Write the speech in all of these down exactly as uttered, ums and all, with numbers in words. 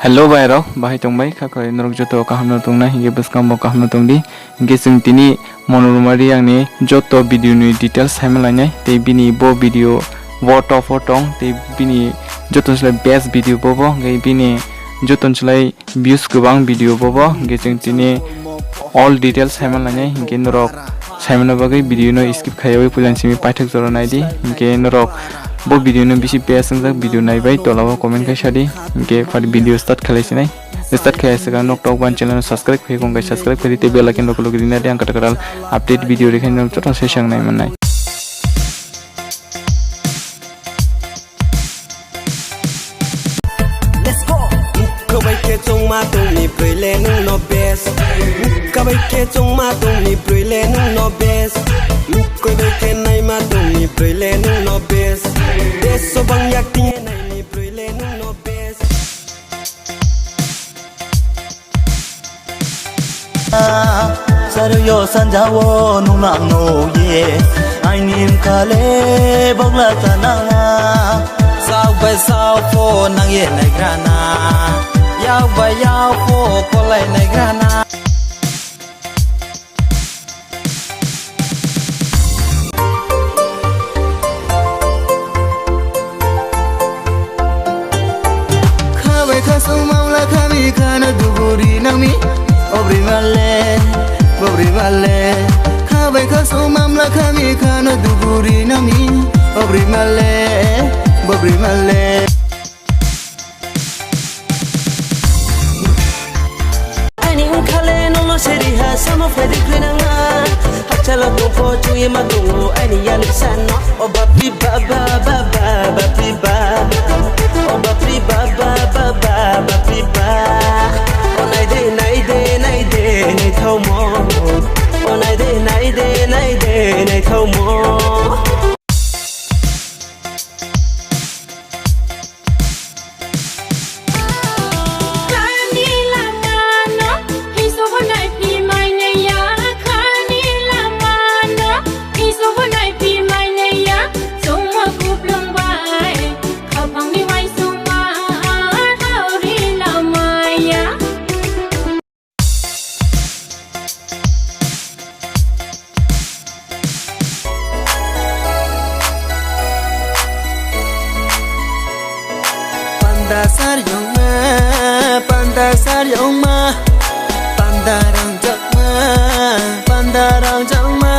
Hello bai rok, bahai tongbai kha khoi norok joto kaham no tongnai, hinkhe bwskango bo kaham no tongdi. Hinkhe chwng tini Monoroma Reang ni joto video ni details saima lainai, tei bini bo video bo top o tong, tei bini joto ni slai best video bo bo, hinkhe bini joto ni slai views kwbang video bo bo, hinkhe chwng tini all details saima lainai, hinkhe norok saimano bagwi video no skip khaiwi puila simi paithak jora naidi, hinkhe norok bo video no bisi best wngjak video naibai tola o comment khai sadi, hinkhe phar video start khlai sinai. Start khai aswk ang nok tok ban channel no subscribe khai kong kai subscribe khai tei bell icon rok log rina di ang kata kata update video rikhain joto se sang nai mannai. Let's go. Mukha bai khe chongma tongni bwrwi le nwng no best. Mukha bai khe chongma tongni bwrwi le nwng no best. Mukha bai khe naima tongni bwrwi le nwng no best. Deso bang yak tine naini bwrwi le nwng no best. Saryo sanjao nunang no ye, aini mkale bogla tananga. Sauk bai sauk pho nang ye naigrana, yauk bai yauk pho kolai naigrana. Khabai khasung mamla khami khana duguri nami, obri male, obri male. Khabai khasung mamla khami khana duguri nami, obri male, obri male. Ani wngkhale nono seri ha samo phaidi khwinanga. Hachalo tongpho chungye ma tongo ani yalik sano. O bapri baba baba bapri ba. O bapri baba baba bapri ba. O naide naide naide naithaumo. O naide naide naide naithaumo. Panda sar yongma, panda sar yongma, panda rangjakma, panda rangjakma,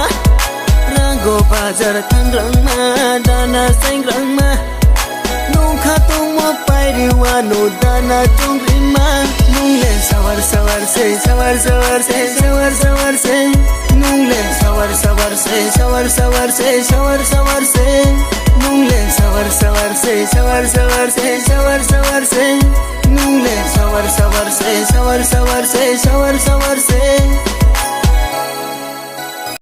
rango bazar thangrangma, dana sengrangma. Nungkha tongmo pairi wano dana chongrima. Nungle sawar sawar se, sawar sawar se, sawar sawar se. Nungle sawar sawar se, sawar sawar se, sawar sawar se. Nungle sawar sawar se, sawar sawar se, sawar sawar se. Nungle sawar sawar se, sawar sawar se, sawar sawar